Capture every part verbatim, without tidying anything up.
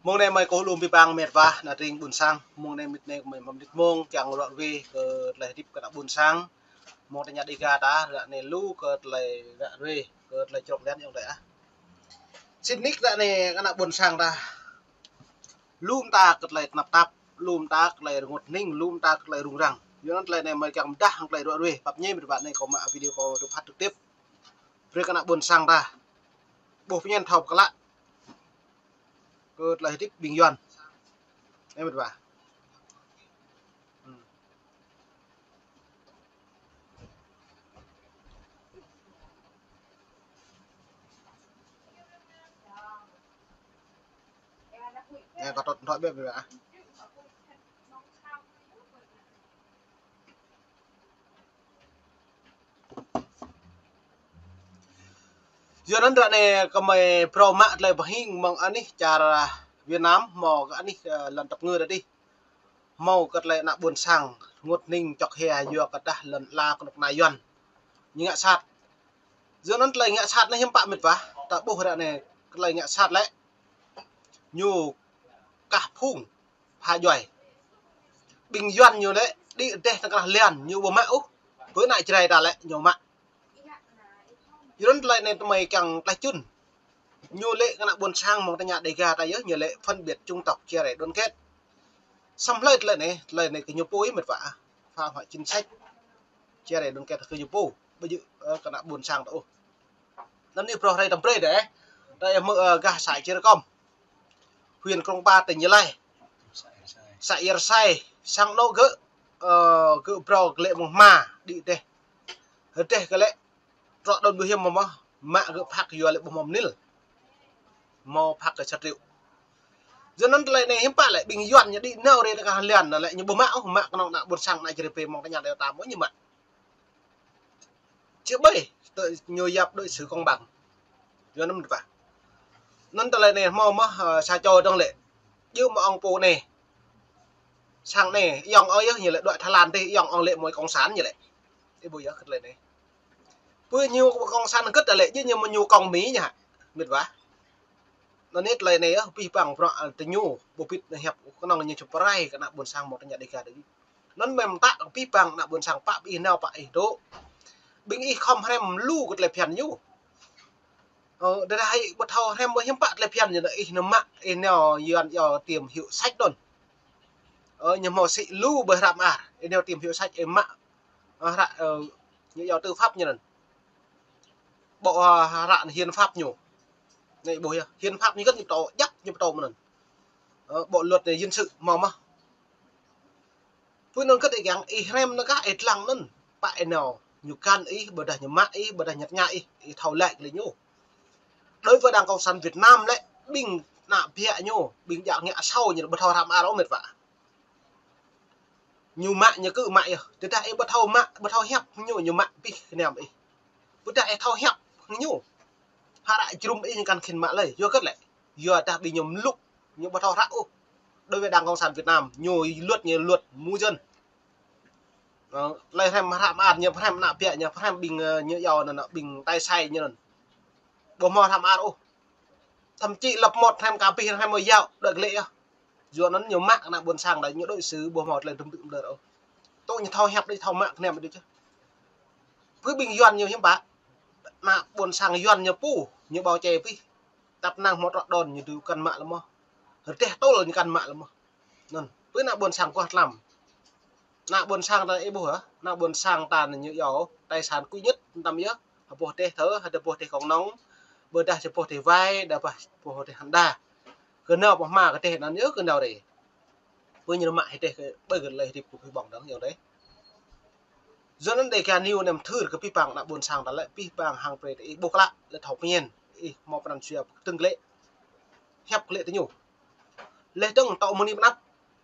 Mông anai mơi kơ lŏm abih bang met wa ană tring ƀuôn sang. Mông anai mĭt anai mơi mơmĭt mông kiăng ră ruai kơ tơlơi hơdip kơ ană ƀuôn sang. Mông tơña Dega ta ră anai lu kơ tơlơi ră ruai kơ tơlơi črŏk lĕn yŏng tơi ah. Sĭt nik ră anai kơ ană ƀuôn sang ta lu mơta kơ tơlơi tơnap tap, lu mơta kơ tơlơi rơngot hning, lu mơta kơ tơlơi rŭng răng. Yua anŭn tơlơi anai mơi kiăng pơdah hăng tơlơi ră ruai. Pap ñe met wa anai kâo mă video kâo tŭ phat trực tiếp. Brơi kơ ană ƀuôn sang ta ƀuh pơñen thâo pơklă kơ tơlơi hơdip ƀing Yuan. Ơ met wa. Ơ, kâo tŏt điện thoại bĕ met wa. Yua anŭn ră anai kơ mơi phrâo mă tơlơi pơhing mơ̆ng anih čar Việt Nam hmâo kơ anih, ơ, lŏn tơpă ngơ đa dih. Hmâo kơ tơlơi ană ƀuôn sang rơngot hning čŏk hia yua kơ tơdah lŏn ala kơnuk kơna Yuan ñu ngă sat. Yua anŭn tơlơi ngă sat anai hiư̆m pă met wa, ta ƀuh ră anai kơ tơlơi ngă sat lĕ ñu kah phung pha djuai. Ƀing Yuan ñu lĕ đĭ rơdêh tơkrah lian ñu ƀu mă ôh. Pơ ană Jrai ta lĕ ñu mă. Yua anŭn tơlơi anai tơmơi kiăng tlaih čun. Ñu lĕ kơ ană ƀuôn sang mơ̆ng tơña Dega ta yơh, ñu lĕ phân biệt chủng tộc chia rẽ đoàn kết. Samơ̆ hlơi tơlơi anai, tơlơi anai kơ ñu pô met wa. Phá hoại chính sách chia rẽ đoàn kết kơ ñu pô. Ƀu djơ̆, ơ, kơ ană ƀuôn sang ta ôh. Anŭn ñu phrâo hrơi tơm brơi đeh. Đa yơh mơ̆, ơ, gah xã Chư Rơkom, huyện Krông Pa, tỉnh Gia Lai. Xã Ia Sai, sang anŏ gơ̆, ơ, gơ̆ phrâo kơ lĕ mơ̆ng hma đĭ rơdêh. Rơdêh kơ lĕ trŏ đon ƀu hiam mơ̆ mă gơ̆ phak yua lĕ ƀu hmâo mơnil. Hmâo phak kơ sa triệu. Yua anŭn tơlơi anai hiư̆m pă lĕ ƀing Yuan ñu đĭ nao rê tơkrah lian anŭn lĕ ñu ƀu mă ôh, mă kơnơ̆ng ană ƀuôn sang ană Jrai pơ mơ̆ng tơña Dega ta mơ̆ ñu mă. Či ƀai tơ ñu yap đối xử công bằng. Yua anŭn met wa. Anŭn tơlơi anai hmâo mơ̆, ơ, sa čô dong lĕ. Djơ̆ mơ̆ ong pô anai. Sang anai, ayŏng ơi yơh, ñu lĕ đuaĭ Thái Lan tih, ayŏng ong lĕ mơi cộng sản ñu lĕ. Ih ƀuh yơh kơ tơlơi anai. Pơ ñu cộng sản kơt lĕ, djơ̆ ñu mơ̆ ñu kông Mi ñu hă. Met wa. Anŭn anai tơlơi anai yơh, abih bang bruă, ơ, tơ ñu, ƀu pit hiăp kơnơ̆ng ñu čơprai kơ ană ƀuôn sang mơ̆ng tơña Dega đa dih. Anŭn mơ̆ mơta kơ abih bang ană ƀuôn sang pă ƀing ih nao pă ih dŏ. Ƀing ih khŏm hrăm lu kơ tơlơi phiăn ñu. Ơ, đa đa ih ƀu thâo hrăm ƀu hiư̆m pă tơlơi phiăn ñu đa ih nao mă, ih nao Yuan yua tìm hiểu sách đon. Ơ, ñu hmâo sĭ lu ƀơi hră mơar, ih nao tìm hiểu sách ih mă, ơ, hră, ơ, ñu yua tư pháp ñu anŭn. Bộ, ơ, hră hiến pháp ñu. Anai ƀuh yơh, hiến pháp ñu kơt ñu pơtô, djăp ñu pơtô mơ̆n anŭn. Ơ, bộ luật này dân sự hmâo mơ̆. Pơ anŭn kơt ih kiăng, ih hrăm anŭn kah ih lăng anŭn. Pă ih nao, ñu găn ih, ƀôdah ñu mă ih, ƀôdah ñu tơña ih, ih thâo laĭ kơ lĕ ñu. Đối với Đảng Cộng sản Việt Nam lĕ, ƀing ană biă ñu, ƀing djă ngă asâo ñu ƀu thâo hră mơar ôh met wa. Ñu mă ñu kơ mă yơh. Tơdah ih ƀu thâo mă, ƀu thâo hiăp ñu, ñu mă abih kơ niam ih. Ƀôdah ih thâo hiăp ñu, hră jơnum ih ñu kăn khĭn mă lơi. Yua kơt lĕ. Yua dah ƀing ñu mlŭk, ñu ƀu thâo hră ôh. Đối với Đảng Cộng sản Việt Nam, ñu luật ñu luật mơ̆ dân. Ơ, tơlơi hrăm hră mơar ñu hrăm ană biă ñu hrăm ƀing, ơ, ñu yua anŭn ƀing tay sai ñu anŭn. Ƀu hmâo hră mơar ôh. Thậm chí lăp mơ̆t hrăm kơ abih hrăm mơ̆ yua đuaĭ kơ lĕ yơh. Yua anŭn ñu mă kơ ană ƀuôn sang đa ñu đối xử ƀu hmâo tơlơi tơm tơm đơr ôh. Tơ ñu thâo hiăp đa thâo mă kơ niam đa čih. Pơ ƀing Yuan ñu hiư̆m pă. Ană ƀuôn sang Yuan ñu pô, ñu ƀâo čê pih. Tăp năng hmâo trŏ đon ñu dŏ kăn mă lơi mơ̆. Rơdêh tơl ñu kăn mă lơi mơ̆. Anŭn, pơ ană ƀuôn sang kuah tlam. Ană ƀuôn sang ta ih ƀuh hă? Ană ƀuôn sang ta anai ñu yua tài sản quý nhất tăm yơh. Hơpô rơdêh thơ, hơpô rơdêh kông nong. Ƀôdah hơpô rơdêh wai, đa ƀôdah hơpô rơdêh hăn đa. Kơ nao pơ hma kơ rơdêh anŭn yơh kơ nao rê. Pơ ñu mă hơdêh kơ ƀơi kơ lơi hơdip kơ pih ƀong dong yơh đeh. Yua anŭn Dega News nem thưr kơ abih bang ană ƀuôn sang ta lĕ abih bang hăng brơi ta ih ƀuh klă lĕ thâo pơñen ih hmâo pran jua kơtơ̆ng kơ lĕ. Hiăp kơ lĕ tơ ñu. Leh dơ̆ng tŏ mơni mơnăp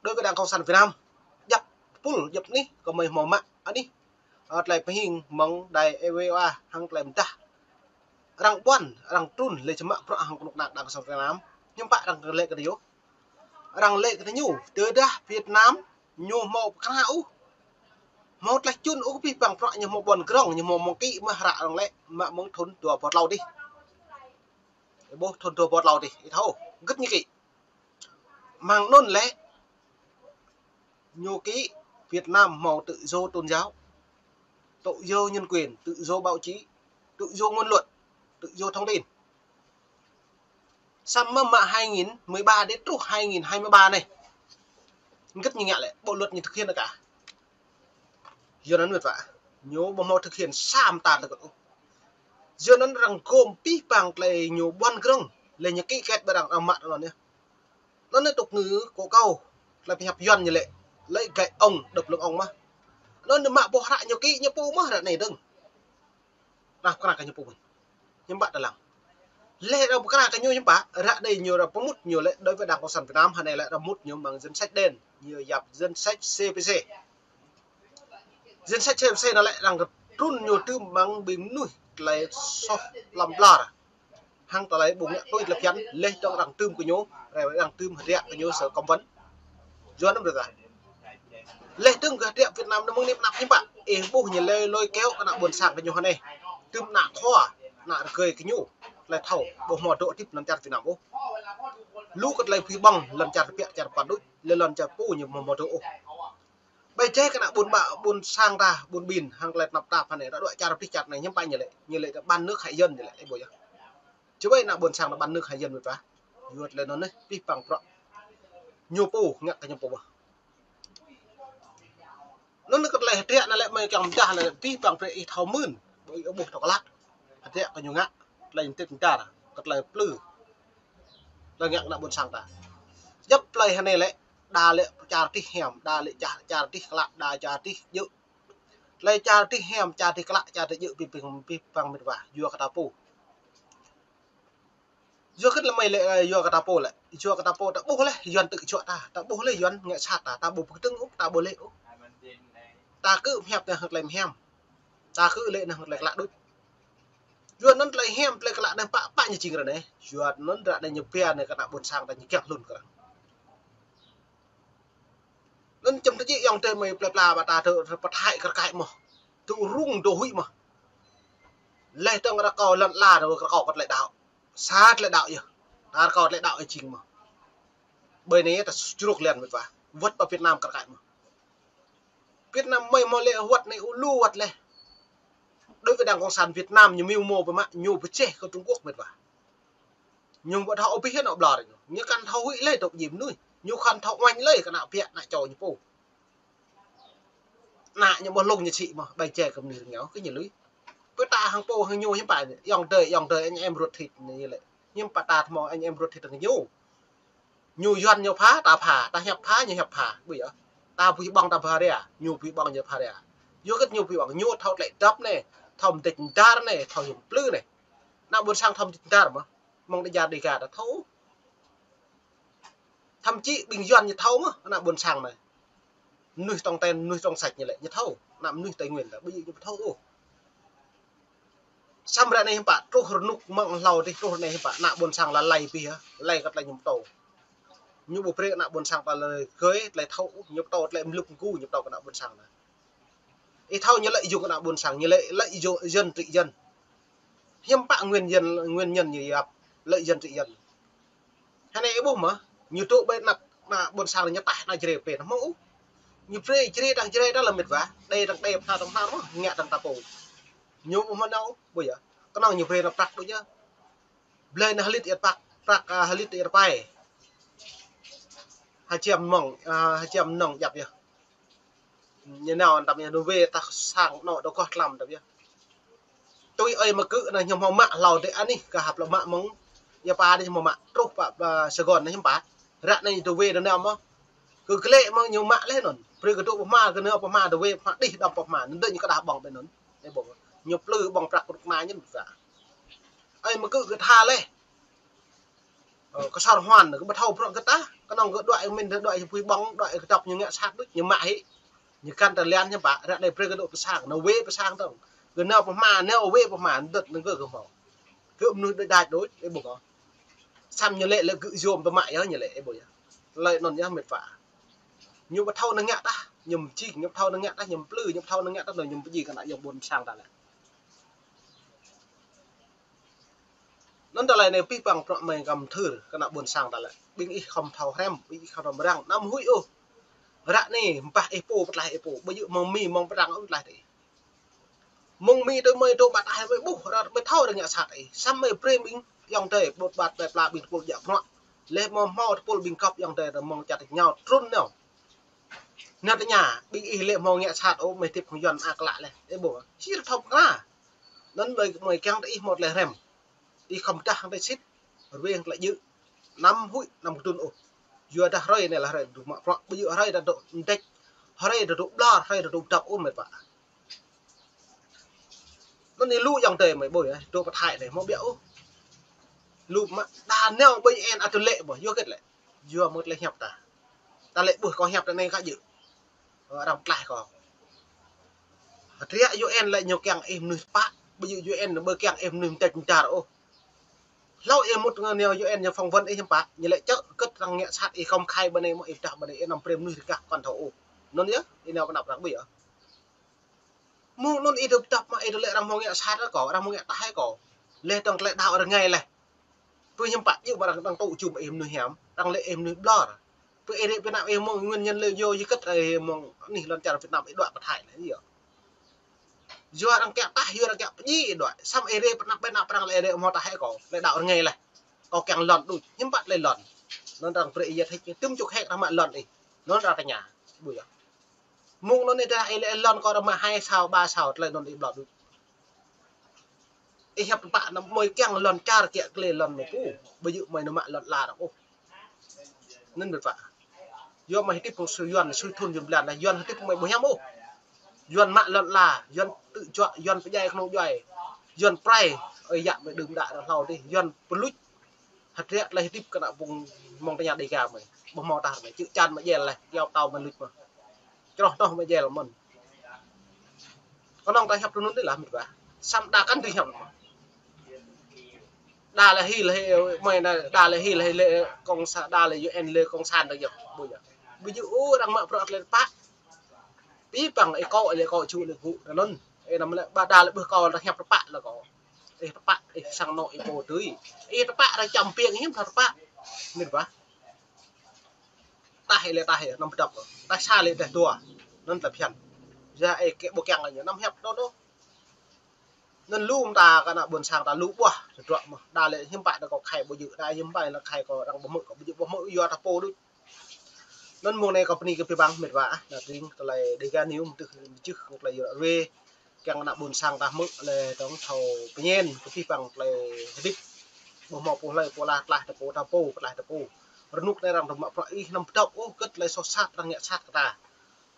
đối với Đảng Cộng sản Việt Nam. Djăp pul djăp anih kơ mơi hmâo mă anih. Ơ, tơlơi pơhing mơ̆ng đài E V O A hăng tơlơi pơdah. Arăng ƀuăn, arăng trŭn, lĕ čơmă bruă hăng kơnuk kơna Đảng Cộng sản Việt Nam. Hiư̆m pă arăng lĕ kơ tơ ñu. Arăng lĕ kơ tơ ñu, tơdah Việt Nam ñu hmâo pơkra ôh. Hmâo tlaih čun ôh abih bang bruă ñu hmâo ƀuăn grong, ñu hmâo mơ̆ng kĭ mơ̆ hră arăng lĕ, mă mơ̆ng thun dua rơbâo klâo dih. Ih ƀuh thun dua rơbâo klâo dih, ih thâo, hơget ñu kĭ. Mơ̆ng anŭn lĕ, ñu kĭ Việt Nam hmâo tự do tôn giáo, tự do nhân quyền, tự do báo chí, tự do ngôn luận, tự do thông tin. Samơ̆ mă hai nghìn mười ba đến truh hai nghìn hai mươi ba anai, hơget ñu ngă lĕ, bộ luật ñu thực hiện được à? Yua anŭn mĕt wa, ñu ƀu hmâo thực hiện sa mơta lĕ kơt ôh. Yua anŭn arăng gom abih bang tơlơi ñu ƀuăn grong, lĕ ñu kĭ kĕt ƀơi arăng, arăng mă anŭn yơh. Anŭn anai tục ngữ của kâo, tơlơi pơhiăp Yuan ñu lĕ, lĕ gậy ông đập lưng ông mơ̆. Anŭn anai mă boh hră ñu kĭ ñu pô mơ̆ hră anai dơ̆ng. Anai pơkra kơ ñu pô mơ̆n. Hiư̆m pă tơlăng. Lĕ arăng pơkra kơ ñu hiư̆m pă, hră anai ñu arăng pơmŭt ñu lĕ đối với Đảng Cộng sản Việt Nam, hră anai lĕ arăng mŭt ñu mơ̆ng danh sách đen, ñu yap danh sách C P C. Danh sách C P C anŭn lĕ arăng trŭn ñu tơm mơ̆ng ƀing mơnuih tơlơi soh lăm ƀlŏr. Hăng tơlơi ƀu ngă tui tơlơi phiăn, lĕ dơ̆ng arăng tơm kơ ñu, arăng tơm hơdră kơ ñu sa cấm vận. Yua anŭn ƀơi ta. Lĕ dơ̆ng kơ hơdră Việt Nam anai mơ̆ng anai pơ anăp hiư̆m pă. Ih ƀuh ñu lĕ lôi kéo kơ ană ƀôn sang kơ ñu hơnai. Tơm ană khua, ană rơgơi kơ ñu. Tơlơi thâo, ƀu hmâo dŏ hơdip lŏn čar Việt Nam ôh. Lu kơ tơlơi pơhiăp ƀơ̆ng, lŏn čar tơbiă čar pơpă đôč, lĕ lŏn čar pô ñu ƀu hmâo dŏ ôh. Ƀơi jĕ kơ ană ƀôn ƀă, ƀôn sang ta, ƀôn ƀin, hăng tơlơi tơnap tap hơnai, ta dŏ čar pih čar anai, hiư̆m pă ñu lĕ, ñu lĕ ta bán nước hại dân ñu lĕ, ih ƀuh yơh. Čơwơi ană ƀôn sang ta bán nước hại dân mĕt wa. Yua tơlơi anŭn anai, abih bang bruă ñu pô, ngă kơ ñu pô mơ̆. Anŭn kơ tơlơi hơdră anai lĕ mơi kiăng pơdah anai lĕ abih bang bruă ih thâo mơ̆n, ƀu ih ƀuh thâo klă. Hơdră kơ ñu ngă, tơlơi ñu tĭt ñu dar, kơ tơlơi plư. Tơlơi ngă kơ ană ƀôn sang ta. Djŏp tơlơi hơnai lĕ, đa lĕ čar tih hiam, đa lĕ čar, čar tih klă, đa čar tih djơ̆. Tơlơi čar tih hiam, čar tih klă, čar tih djơ̆ abih bang, abih bang mĕt wa, yua kơ ta pô. Yua kơ tơlơi mơi lĕ, ơ, yua kơ ta pô lĕ. Yua kơ ta pô ta ƀuh lĕ Yuan tŭ čuă ta, ta ƀuh lĕ Yuan ngă sat ta, ta ƀu pơkơdơ̆ng ôh, ta ƀu lĕ ôh. Ta kơ pơhiăp anai hăng tơlơi mơhiam. Ta kơ lĕ anai hăng tơlơi klă đôč. Yua anŭn tơlơi hiam, tơlơi klă anai pă, pă ñu jing ră anai. Yua anŭn ră anai ñu pia anai kơ ană ƀôn sang ta ñu kiăng hlŭn kơ arăng. Anŭn čăm tơjĭ ayŏng adơi mơi plơi pla ƀă ta tơ, tơ pơthai kơ rơkai mơ̆. Tŭ rŭng dŏ huĭ mơ̆. Lĕ dơ̆ng rơkâo lŏn ala rơkâo kơ tơlơi đaŏ. Sa tơlơi đaŏ yơh. Ta rơkâo tơlơi đaŏ yơh jing mơ̆. Ƀơi anai ta čruk lian mĕt wa. Wơ̆t pơ Việt Nam kơ rơkai mơ̆. Việt Nam mơi hmâo lĕ wơ̆t anai ôh lu wơ̆t lĕ. Đối với Đảng Cộng sản Việt Nam ñu mưu mô pơmă, ñu pơjeh kơ Trung Quốc mĕt wa. Ñu ƀu thâo ôh pih anŏ ƀlŏr ñu. Ñu kăn thâo huĭ lơi tŏk jim mơnuih. Ñu kăn thâo uañ lơi kơ ană ƀiă ană čô ñu pô. Ană ñu ƀuh lông ñu sĭ mơ̆, ƀai jai kơ mơnuih rơngiao, kơ ñu lui. Pơ ta hăng pô hăng ñu hiư̆m pă, ayŏng adơi, ayŏng adơi, anh em ruột thịt ñu lĕ. Hiư̆m pă ta hmâo anh em ruột thịt hăng ñu. Ñu Yuan ñu pha, ta pha, ta hiăp pha, ñu hiăp pha. Ƀu yơh. Ta pơhiăp ƀơ̆ng ta pha ria, ñu pơhiăp ƀơ̆ng ñu pha ria. Yua kơ ñu pơhiăp ƀơ̆ng, ñu thâo tơlơi dăp anai, thâo mơdĕč mơdar anai, thâo hiư̆m plư anai. Ană ƀôn sang thâo mơdĕč mơdar mơ̆. Mơ̆ng đe jar đe ga ta thâo. Thậm chí ƀing Yuan ñu thâo mơ̆, ană ƀôn sang anai. Mơnuih tŏng ten, mơnuih tŏng săč ñu lĕ, ñu thâo. Ană mơnuih Tây Nguyên ta, ƀu djơ̆ ñu ƀu thâo ôh. Samơ̆ ră anai hiư̆m pă, truh rơnŭk mơ̆ng hlâo dih, truh ră anai hiư̆m pă, ană ƀôn sang lăi lăi pih yơh, lăi kơ tơlơi ñu ƀu thâo. Ñu ƀu brơi ană ƀôn sang ta tơlơi gơi, tơlơi thâo, ñu ƀu thâo tơlơi mlŭk mgu, ñu ƀu thâo kơ ană ƀôn sang ta. Ih thâo ñu lợi dụng ană ƀôn sang, ñu lợi, lợi dụng dân trị dân. Hiư̆m pă nguyên nhân, nguyên nhân ñu yap lợi dân trị dân. Hơnai ih ƀuh mơ̆, ñu dŏ ƀơi anăp, ană ƀôn sang ñu taih ană Jrai pĕ, hmâo ôh. Ñu brơi Jrai dang Jrai dang lăm mĕt wa, đe dang đe, pha dang pha mơ̆, ngă dang ta pô. Ñu ƀu hmâo nao, ƀu yơh. Kơnơ̆ng ñu brơi ană prăk đôč yơh. Blơi ană hơlit ia prăk, prăk, a, hơlit ia pai. Ha jam mơ̆ng, a, ha jam nŏng djăp yơh. Ñu nao tăm yơh, nao wê ta sang anŏ dŏ goh tlam tăm yơh. Tui ơi Mơkư̆ anai ñu hmâo mă hlâo dêh anih kơ hăp lŏ mă mơ̆ng. Ia pa dih hmâo mă truh pă, pă Sài Gòn anai hiư̆m pă. Ră anai dŏ wê dŏ nao mơ̆. Kơ glĕ mơ̆ng ñu mă leh anŭn. Brơi kơ dŏ pơhma, kơ nao pơhma, dŏ wê pơhma, đih đăm pơhma. Anŭn dơ̆ ñu kơđah ƀơ̆ng ƀơi anŭn. Ơ ƀơ̆ng. Ñu plư ƀơ̆ng prăk kơnuk kơna ñu mơ̆n. Ơi Mơkư̆ kơ tha leh. Ơ, kơ sar huan, kơ ƀu thâo bruă kơ ta, kơnơ̆ng kơ đuaĭ min, đuaĭ pui ƀơ̆ng, đuaĭ kơ dăp ñu ngă sat đôč, ñu mă hĭ. Ñu kăn tơlian hiư̆m pă, ră anai brơi kơ dŏ pơ sang, nao wê pơ sang dơ̆ng. Kơ nao pơhma, nao wê pơhma, dơ̆t anŭn kơ kơ hmâo. Kơ mơnuih đôč đač đôč, ơ ƀơ̆ng. Samơ̆ ñu lĕ lĕ gơ̆ yôm tơ mă yơh ñu lĕ, ơ ƀơ̆ng yơh. Tơlơi anŭn yơh mĕt wa. Ñu ƀu thâo anŭn ngă tah. Ñu pơjing, ñu thâo nơ̆ng ngă tah, ñu plư, ñu thâo nơ̆ng ngă tah, ñu pơjing kơ ană ayŏng ƀôn sang ta lĕ. Anŭn tơlơi anai pih păng prŏ mơi kăm thưr kơ ană ƀôn sang ta lĕ. Ƀing ih khŏm thâo hrăm, ƀing ih khŏm thâo mrăng, anăm huĭ ôh. Ră anai mpah ih pô pơtlaih ih pô, ƀu djơ̆ mơ̆ng Mi mơ̆ng Prang ôh pơtlaih ih. Mơ̆ng Mi tui mơi tui ƀă tah ih mơi ƀuh, ră mơi thâo ră ngă sat ih. Samơ̆ mơi brơi ƀing ayŏng adơi, ƀut ƀat plơi pla ƀing tơpul djă bruă. Laih mơ̆ hmâo tơpul ƀing gŏp ayŏng adơi, mơ̆ng čar tơñao trŭn nao. Nao tơña, ƀing ih lĕ hmâo ngă sat ôh, mơi hơdip hăng Yuan mơak klă laih. Ih ƀuh, či thâo pơkra. Anŭn mơi, mơi kiăng tơ ih hmâo tơlơi hrăm. Ih khŏm dah hăng tơlơi sĭt, rơwang tơlơi djơ̆. Anăm huĭ, anăm kơdŭn ôh. Yua dah hrơi anai lĕ hrơi dŏ mă prŏ, ƀu djơ̆ hrơi dah dŏ mdĕč, hrơi dah dŏ ƀlŏr, hrơi dah dŏ dăp ôh met wa. Anŭn anai lu ayŏng adơi mơi ƀuh yơh, dŏ pơ Thái anai hmâo ƀiă ôh. Lu mă đa nao ƀơi en ăt tơlơi ƀuh, yua hơget lĕ. Yua mơ̆ng tơlơi hiăp ta. Ta lĕ ƀuh kơ hiăp ta anai kơ djơ̆. Ơ, arăng pơtlaih kơ. Hơdră U N lĕ ñu kiăng ih mơnuih tơpă, ƀu djơ̆ U N ƀu kiăng ih mơnuih mdĕč mdar ôh. Hlâo ih mŭt ngă nao U N ñu phỏng vấn ih hiư̆m pă, ñu lĕ čơ̆ kơ̆t arăng ngă sat ih khŏm khai ƀơi anai mơ̆ ih pơdah ƀơi anai ih anăm brơi mơnuih rơgah kŏn thâo ôh. Anŭn yơh, ih nao pơ anăp arăng ƀuh yơh. Mơ̆ng anŭn ih dŏ pơdah mă ih dŏ lĕ arăng hmâo ngă sat kơ, arăng hmâo ngă tah kơ. Laih dơ̆ng tơlơi đaŏ rơngai laih. Pơ hiư̆m pă djơ̆ mă arăng dŏ tŭ jum ih mơnuih hiam, arăng lĕ ih mơnuih ƀlŏr. Pơ ih rĕ pơ anăp ih mơ̆ng nguyên nhân lĕ yua ih kơ̆t ih mơ̆ng anih lŏn čar Việt Nam ih đuaĭ pơ Thái lĕ yơh. Yua arăng kiăng tah, yua arăng kiăng pơdjai ih đuaĭ. Samơ̆ ih rĕ pơ anăp ƀơi anăp arăng lĕ ih rĕ hmâo tah kơ, lĕ đaŏ rơngai laih. Kâo kiăng lŏn đôč, hiư̆m pă tơlơi lŏn. Anŭn arăng brơi ih yơh hĭ, tŭm čŭk hĕk arăng mă lŏn ih. Anŭn arăng tơña. Ƀuh yơh. Mơ̆ng anŭn ih dah ih lĕ lŏn kơ arăng mă hai sao, ba sao, tơlơi anŭn ih ƀlŏr đôč. Ih hiăp tơpă anăm mơi kiăng lŏn čar kiă klê lŏn mơi pô. Ƀu djơ̆ mơi nao mă lŏn ala arăng ôh. Anŭn met wa. Yua mơi hơdip hăng sui Yuan, sui thŭn Yuan blan laih, Yuan hơdip mơi ƀu hiam ôh. Yuan mă lŏn ala, Yuan tŭ juă, Yuan pơdjai kơnung djuai. Yuan prai, ơi yă mơi đưm đă arăng hlâo dih, Yuan pơluč. Hơdră tơlơi hơdip kơ ană ƀôn mơ̆ng tơña Dêga mơi. Ƀu hmâo tah mơi, čư̆ čan mơi djel laih, iâu pơtao mơi luč mơ̆n. Čroh noh mơi djel mơ̆n. Kơnơ̆ng ta hiăp tui anŭn dih lah met wa. Samơ̆ đa kăn tui hiăp. Đa lĕ hil hĭ, mơi anai, đa lĕ hil hĭ lĕ cộng sản, đa lĕ U N lĕ cộng sản dơ̆ng yơh. Ƀu djơ̆. Ƀu djơ̆ ôh arăng mă prăk lĕ tơpă. Pih păng ih kâo lĕ kâo, ču lĕ gŭ, anŭn. Ih anăm lĕ ƀa đa lĕ ƀuh kâo ta hiăp tơpă lĕ kâo. Ih tơpă, ih sang anŏ ih pô tui. Ih tơpă arăng čăm piêng hiư̆m tơpă. Met wa. Tah ih lĕ tah ih, anăm pơdŏp. Tah sa lĕ tah dua. Anŭn tơlơi phiăn. Yua ih kĕ ƀu kiăng lĕ ñu anăm hiăp anŭn ôh. Anŭn lu mơta kơ ană ƀôn sang ta lu ƀuah, tơdruă mơ̆n. Đa lĕ hiư̆m pă đa kâo khai ƀu djơ̆, đa hiư̆m pă đa khai kâo arăng ƀu hmư̆, kâo ƀu djơ̆ ƀu hmư̆ yua ta pô đôč. Anŭn mơ̆ng anai kâo bơni kơ pih păng met wa ah, ană tring tơlơi Dêga News mơtưh mơčưh tơlơi yua ră ruai. Kiăng ană ƀôn sang ta hmư̆ lĕ dơ̆ng thâo pơñen kơ pih păng tơlơi hơdip. Ƀu hmâo pô hlơi pô lah tlaih ta pô, ta pô pơtlaih ta pô. Rơnŭk anai arăng dŏ mă prăk ih anăm pơdŏp ôh, kơ̆t tơlơi soh sat arăng ngă sat kơ ta.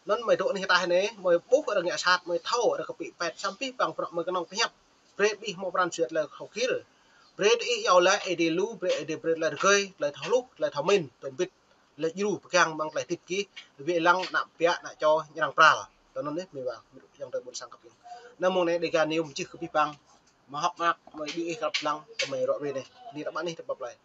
Anŭn mơi dŏ anih ataih anai, mơi ƀuh arăng ngă sat, mơi thâo arăng kơ pĭ pet, samơ̆ pih păng prăk mơi kơnơ̆ng pơhiăp. Brơi ƀing ih hmâo pran jua tơlơi thâo kir. Brơi ƀing ih iâu laĭ Ơi Adai lu, brơi Ơi Adai brơi tơlơi rơgơi, tơlơi thâo hluh, tơlơi thâo mĭn, tơlơi hơbĭt, tơlơi djru pơgang amăng tơlơi hơdip gih, wơ̆t lăng ană ƀiă, ană čô, ñu arăng pral. Tui anŭn yơh, met wa, met wa, ayŏng adơi ƀôn sang kơ ƀing. Anŭn mơ̆ng anai Dêga News mơčưh kơ pih păng, mơ̆ hŏk mơak, mơi ƀing ih krăp lăng, kơ mơi ră ruai anai. Anai ta ƀă anih ta pap lai.